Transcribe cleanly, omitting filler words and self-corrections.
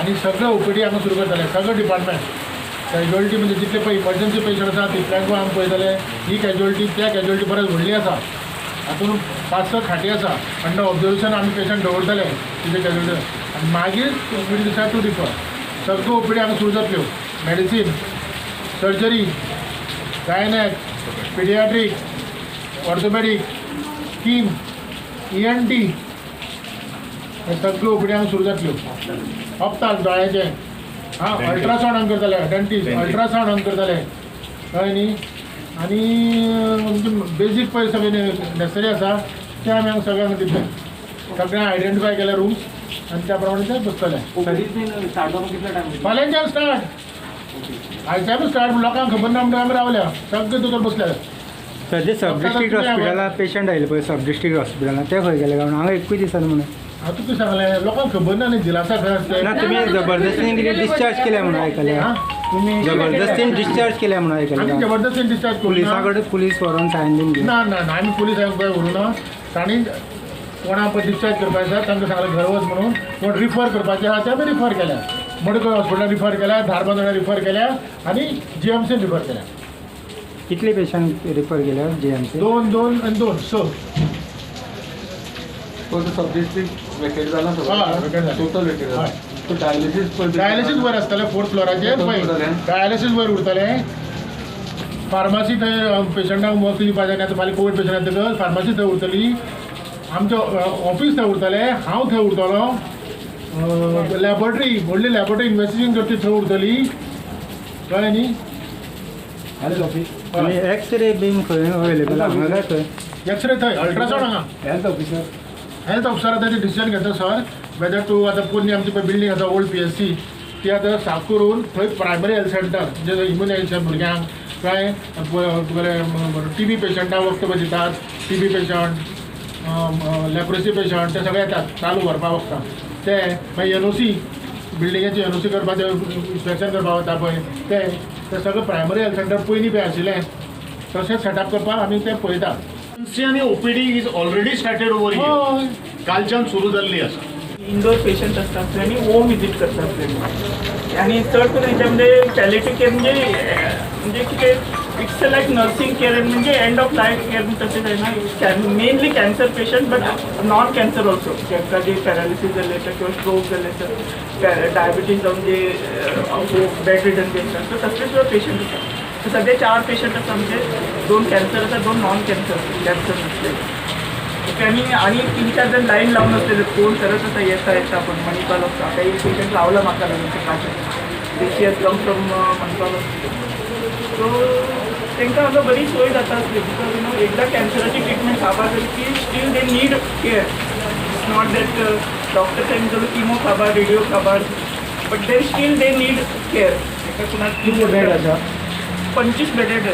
आनी सगळे ओपीडी हांगा सुरू करतले. सगळे डिपार्टमेंट, कॅज्युअलिटी म्हणजे जितले पळय इमर्जन्सी पेशंट आसा तितल्यांकूय आमी पळयतले. ही कॅज्युअलिटी त्या कॅज्युअलिटी परस व्हडली आसा. हातून पांच स खाटी आसा. अंडर ऑब्जर्वेशन आमी पेशंट दवरतले तिचे कॅज्युअलिटी आनी मागीर we decide to refer. सगळ्यो ओपीडी हांगा सुरू जातल्यो. Medicine, surgery, gynaec, pediatric, orthopedic, skin, ENT, हे सगळ्यो ओपीडी हांगा सुरू जातल्यो. हप्ताक दोळ्याचे, हां, अल्ट्रासावंड हांगा करतले, डेंटिस्ट, अल्ट्रासावंड हांगा करतले, कळ्ळें न्ही? आनी म्हणजे बेजीक पळय सगळें नेसेसरी आसा तें आमी हांगा सगळ्यांक दितले. सगळ्यांक आयडेंटिफाय केले रूम्स आनी त्या प्रमाणे ते बसतले. स्टार्ट जावपाक कितलो टायम? फाल्यांच्यान स्टार्ट, आयच्यानूच स्टार्ट. लोकांक खबर ना म्हणून आमी रावल्या. सगळे दोतोर बसले. सध्या सब डिस्ट्रिक्ट हॉस्पिटलान पेशंट आयले पळय, सब डिस्ट्रिक्ट हॉस्पिटलान, ते खंय गेले? कारण हांगा एकूय दिसना म्हणून. हांव तुका सांगलें, लोकांक खबर ना न्ही दिलासा खंय आसा ना. तें. तुमी जबरदस्तीन कितें डिस्चार्ज केल्या म्हणून आयकलें. हां. तुमी जबरदस्तीन डिस्चार्ज केल्या म्हणून आमी आयकलें. जबरदस्तीन डिस्चार्ज करूं पुलिसां कडेन पुलीस व्हरोन सायन बीन घेवन. ना ना ना, आमी पुलिसांक खंय व्हरूं ना. तांणी कोणा पळय डिस्चार्ज करपाचें आसा तांकां सांगलें घर वच म्हणून. कोण रिफर करपाचें आहा ते आमी रिफर केल्या. मडकय हॉस्पिटलान रिफर केल्या, धारबांदोड्या रिफर केल्या आनी जीएमसीन रिफर केल्या. कितले पेशंट रिफर केल्या जीएमसी? दोन, दोन आनी दोन, स. तो सब डिस्ट्रिक्ट वेकेट जाला? हय, vacate जाला. टोटल वेकेट जाला. हय. तो डायलिसीस पळय. डायलिसीस वयर आसतलें, फोर्थ फ्लोराचेर पळय. डायलिसीस वयर उरतलें. फार्मासी थंय पेशंटांक वखद दिवपा जाय. आतां फाल्यां कोवीड पेशंट येतकच फार्मासी थंय उरतली. आमचें ऑफीस थंय उरतलें, हांव थंय उरतलो. लॅबोरेटरी, व्हडली लॅबोरेटरी इन्वेस्टिगेशन करती थंय उरतली, कळ्ळें न्ही? आनी एक्सरे बीन खंय अवेलेबल, हांगा काय खंय? एक्सरे थंय, अल्ट्रासावंड हांगा. Health officer? Health officer आतां ते डिसिजन घेता सर, वेदर टू. आतां पोरणी आमची पळय बिल्डींग आसा, ओल्ड पीएचसी, ती आतां साफ करून थंय प्रायमरी हेल्थ सेंटर, म्हणजे इम्युनायझेशन भुरग्यांक काय तुगेले टीबी पेशंटांक वखद पळय दितात, टीबी पेशंट, लेप्रोसी पेशंट, ते सगळे येतात चालू व्हरपा वखदां ते. मागीर एनओसी, बिल्डिंगेचे एनओसी करपाचें, इन्स्पेक्शन करपाक वता पळय ते. ते सगळें प्रायमरी हेल्थ सेंटर पयलीं पळय आशिल्लें तशें सेटअप करपाक आमी तें पळयता. आनी OPD is already started over here. हय. कालच्यान सुरू जाल्ली आसा. इंडोर पेशंट असतात आणि होम विजिट करतात आणि चड करून ह्याच्यामध्ये पॅलेटिव्ह केअर म्हणजे म्हणजे कितें, it's like nursing care, म्हणजे एंड ऑफ लायफ केअर तशें जायना. Mainly cancer patient, but non cancer also. तांकां जे पॅरालिसीस जाल्ले आसा किंवा स्ट्रोक जाल्ले आसा, डायबिटीज जावन जे बेड रिडन बी आसा, सो तसले सुद्दां पेशंट आसा. सो सध्या चार पेशंट आसा, म्हणजे दोन कॅन्सर आसा, दोन नॉन कॅन्सर, कॅन्सर नसलेले. ओके. आणि आणि तीन चार जण लाईन लावून असलेले कोण करत आसा, येता येता. पण मणिपाल आसा, काही पेशंट रावला म्हाका लागून सकाळचे. She has come from Manipal Hospital. So तांकां हांगा बरी सोय जाता आसली, because you know एकदां कॅन्सराची ट्रिटमेंट काबार जाली की still they need care. It's not that doctor तांकां किमो काबार, रेडिओ काबार, but they still they need care. ताका कितले बेड आसा? 25 बेडेड.